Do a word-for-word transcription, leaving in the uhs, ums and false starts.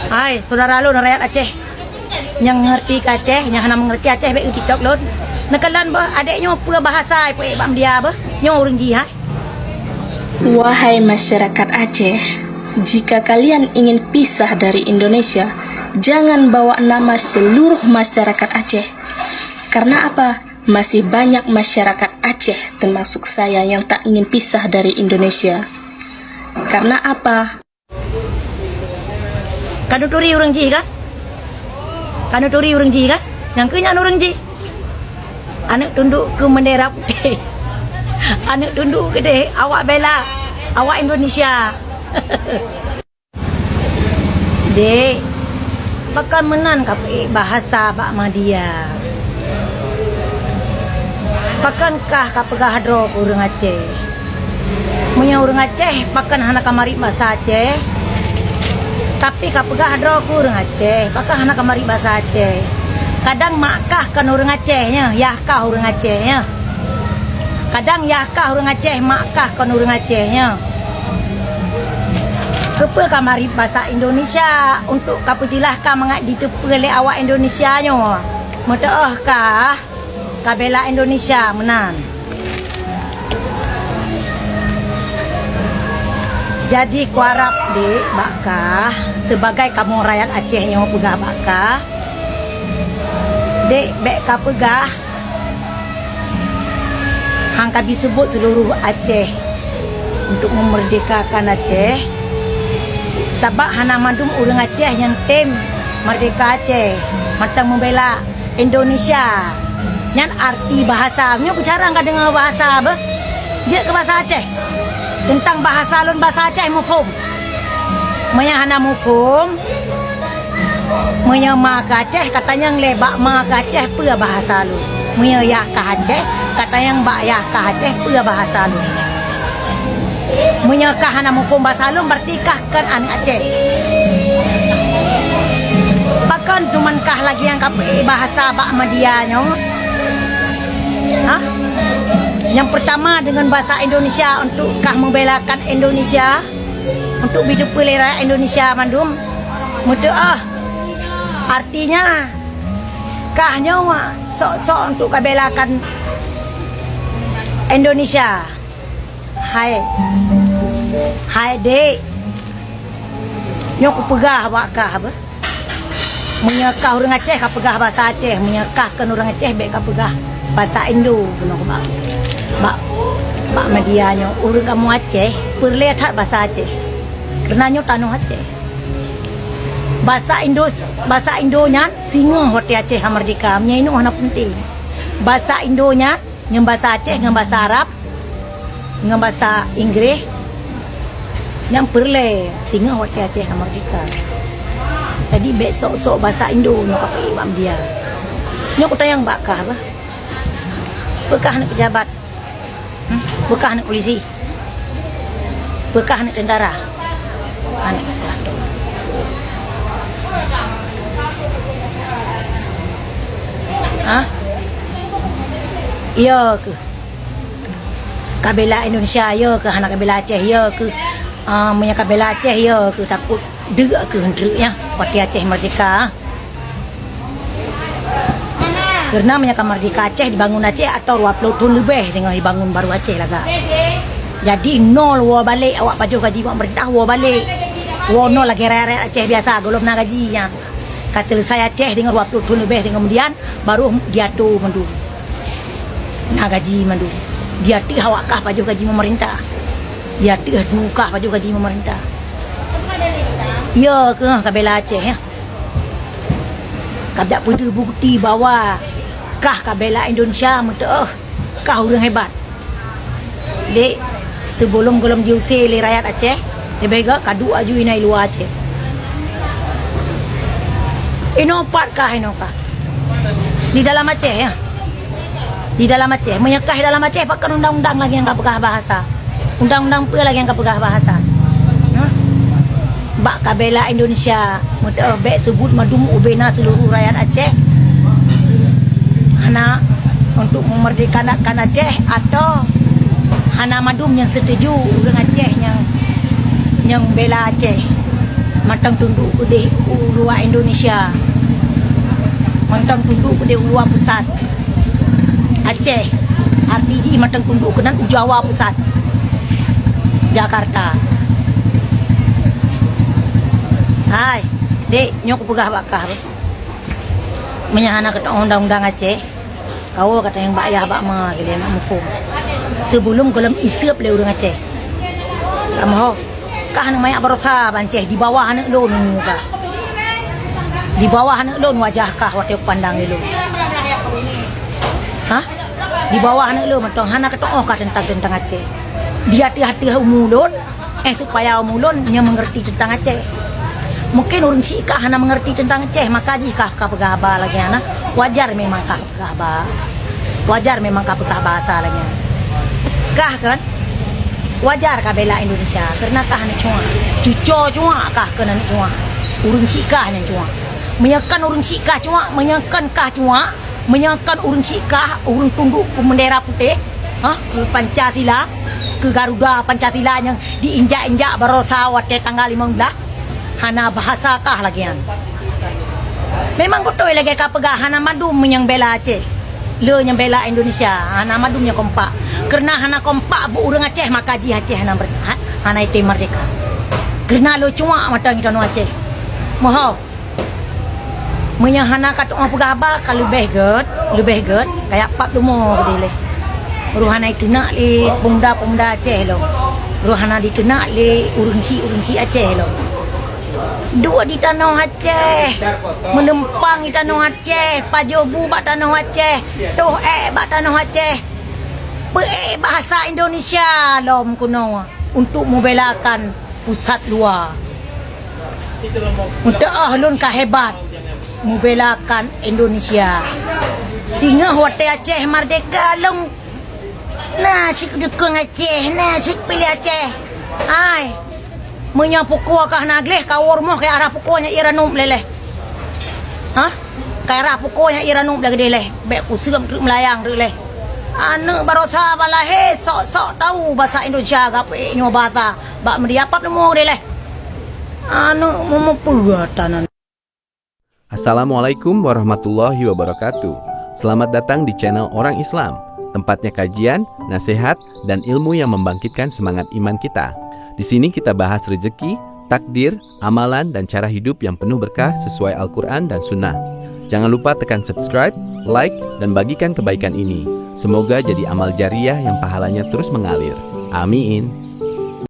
Hai, syedara lôn rakyat Aceh nyang ngerti keu Aceh, nyang hana mengerti Aceh, bèk u TikTok lôn. Neukalon beuh, adék nyoe peue bahasa ipeuék bak media beuh, nyoe ureueng jih hai. Wahai masyarakat Aceh, jika kalian ingin pisah dari Indonesia, jangan bawa nama seluruh masyarakat Aceh. Karena apa? Masih banyak masyarakat Aceh, termasuk saya, yang tak ingin pisah dari Indonesia. Karena apa? Ka neuturi ureueng jih kan? Ka neuturi ureueng jih kan? Nyang keu nyan ureueng jih. Aneuk tunduk keu bendera putih. Aneuk tunduk keudeh, awak bela, awak Indonesia. Dek, pakon meunan kapeuék bahasa bak media? Pakon kah kapeugah droe keu ureueng Aceh? Meunyoe ureueng Aceh, pakon hana kamarit basa Aceh? Tapi kapeugah droe keu ureueng Aceh, pakon hana kamarit basa Aceh? Kadang mak kah kon ureueng Aceh nyoe, yah kah ureueng Aceh nyoe. Kadang yah kah ureueng Aceh, mak kah kon ureueng Aceh nyoe. Keupeue kamarit basa Indonesia untuk kapeujeulaih kah mangat jiteupeue lé awak Indonesia nyoe? Meuteuôh kah? Kabela Indonesia meunan. Jadi kuharab dek bak kah, sebagai kamoe rakyat Aceh nyang peugah bak kah, dek bèk kapeugah han kabi seubut seuluruh Aceh untuk meumerdekakan Aceh, sabab hana mandum ureueng Aceh nyang tem merdeka Aceh mantong meubela Indonesia. Nyan arti bahasa. Nyoe peucarang ka deungoe bahasa beuh. Jeuet keu bahasa Aceh. Teuntang bahasa lôn, bahasa Aceh muphom. Meunyo hana muphom, meunyo ma kah Aceh, katanyong lé bak ma kah Aceh peue bahasa lôn. Meunyo yah kah Aceh, katanyong bak yah kah Aceh peue bahasa lôn. Meunyo kah hana muphom bahasa lôn, berarti kah kon aneuk Aceh. Pakon teuma kah lagèe nyang kapeuék bahasa bak media nyoe? Hah? Nyang peurtama deungon bahasa Indonesia untuk kah meubelakan Indonesia, untuk jiteupeue lé rakyat Indonesia mandum. Meuteuôh, artinya kah nyoe sok-sok untuk kabelakan Indonesia. Hai, hai dek, nyoe kupeugah bak kah beuh. Meunyo kah ureueng Aceh kapeugah bahasa Aceh, meunyo kah kon ureueng Aceh bèk kapeugah bahasa Indo keunoe bak, bak, bak media nyoe. Ureueng kamoe Aceh peureulèe that bahasa Aceh, keureuna nyoe tanoh Aceh. Bahasa Indo, bahasa Indo nyan singoh watèe Aceh ka merdeka, meunyo inoe hana peunteng. Bahasa Indo nyan ngon bahasa Aceh, ngon bahasa Arab, ngon bahasa Inggréh, nyang peureulèe singoh watèe Aceh ka merdeka. Jadi bèk sok-sok bahasa Indo nyoe kapeuék bak media. Nyoe kutanyong bak kah beuh. Peue kah aneuk peujabat? Hmm? Peue kah aneuk polisi? Peue kah aneuk tentara? Aneuk peulantô. Hah? Iya keuh. Kabela Indonesia, iya keuh. Hana kabela Aceh, iya keuh. Ah, meunyo kabela Aceh, iya keuh. Takot deuk keuh treuk nyan. Watèe Aceh merdeka. Keureuna meunyo ka merdeka Aceh, dibangun Aceh atau dua ploh thon leubeh singoh dibangun baru Aceh lagak. Jadi nol woe balek, awak pajoh gaji bak peurintah woe balek. Woe nol lagèe rakyat-rakyat Aceh biasa gohlom na gaji nyan. Ka teuleusai Aceh singoh dua ploh thon leubeh singoh keumudian baru diato mandum. Na gaji mandum. Di ateueh awak kah pajoh gaji peumeurintah. Di ateueh du kah pajoh gaji peumeurintah. Iya keuh kabela Aceh nyan. Kajak peudeuh bukeuti bahwa kah kabela Indonesia meuteuôh, kah ureueng hebat. Dek, sibeulom gohlom jiusé lé rakyat Aceh, leubeh gèt kaduek aju inan i luwa Aceh. Inoe pat kah, inoe kah? Di dalam Aceh, ya? Di dalam Aceh. Meunyo kah di dalam Aceh, pakon undang-undang lagèe nyang kapeugah bahasa? Undang-undang peue lagèe nyang kapeugah bahasa? Hah? Bak kabela Indonesia, meuteuôh bèk seubut mandum ubé na seuluruh rakyat Aceh. Hana untuk memerdekakan Aceh atau hana mandum nyang setuju ureueng Aceh nyang, nyang bela Aceh. Mantong tunduk keudeh u luwa Indonesia. Mantong tunduk keudeh u luwa pusat. Aceh. Arti jih mantong tunduk keunan u Jawa pusat. Jakarta. Hai, dek, nyoe kupeugah bak kah. Meunyo hana keutu'oh undang-undang Aceh, kawoe ka tanyong bak yah bak ma lé aneuk muphom. Sibeulom gohlom iseup lé ureueng Aceh. Kamoe, kah aneuk manyak baroesa ban Aceh, di bawah aneuk lôn nyoe kah. Di bawah aneuk lôn wajah kah watée kupandang lé lôn. Hah? Di bawah aneuk lôn mantong hana keutu'oh kah teuntang-teuntang Aceh. Di ateueh-ateueh umu lôn, eh, supaya umu lôn nyoe mengerti teuntang Aceh. Mungken ureueng syiek kah hana mengerti teuntang Aceh, maka jih kah ka peugah haba lagée hana. Wajar memang kah peugah haba. Wajar memang kah peugah bahasa lagée nyan. Kah kan? Wajar kah bela Indonesia, karena kah aneuk cuak. Cuco cuak kah keunan aneuk cuak. Ureueng syiek kah nyang cuak. Meunyoe kan ureueng syiek kah cuak, meunyoe kan kah cuak, meunyoe kan ureueng syiek kah, ureueng tunduk keu bendera putéh, ha, keu Pancasila, keu Garuda Pancasila nyang diinjak-injak baroesa watée tanggal limong belas, hana bahasa kah lagée nyan. Memang beutôi lagée ka peugah, hana mandum nyang bela Aceh. Le nyang bela Indonesia, hana mandum nyang kompak. Keureuna hana kompak beu ureueng Aceh, maka jih Aceh hana mer-, ha-, hana item merdeka. Keureuna le cuak mata ngon tanoh Aceh. Moho. Meunyoe hana ka tu'oh peugah haba, ka leubeh gét, leubeh gét, kaya pap leumo keudeh lé. Roh hana iteunak lé pemuda-pemuda Aceh lom. Roh hana diteunak lé ureueng syiek-ureueng syiek Aceh lom. Duek di tanoh Aceh, meuleumpang di tanoh Aceh, pajoh bu bak tanoh Aceh, toh ék bak tanoh Aceh, peuék bahasa Indonesia lom keunoe untuk mubelakan pusat luwa. Untuk oh lôn ka hebat mubelakan Indonesia. Singoh watée Aceh merdeka lom na cit dukung Aceh, na cit pilih Aceh. Hai, meunyoe pukul kah na gleh, ka woe rumoh keu arah pukul nyang ié ranup lé leh. Hah? Keu arah pukul nyang ié ranup lé keudeh leh. Bék kuseuem treuk meulayang treuk leh. Aneuk baroesa ban lahé sok-sok tau basa Indonesia, gapeuék nyoe basa bak media pap leumo keudeh leh. Aneuk meumeupeue tanan. Assalamualaikum warahmatullahi wabarakatuh. Selamat datang di channel Orang Islam, tempatnya kajian, nasihat, dan ilmu yang membangkitkan semangat iman kita. Di sini kita bahas rezeki, takdir, amalan, dan cara hidup yang penuh berkah sesuai Al-Quran dan Sunnah. Jangan lupa tekan subscribe, like, dan bagikan kebaikan ini. Semoga jadi amal jariah yang pahalanya terus mengalir. Amin.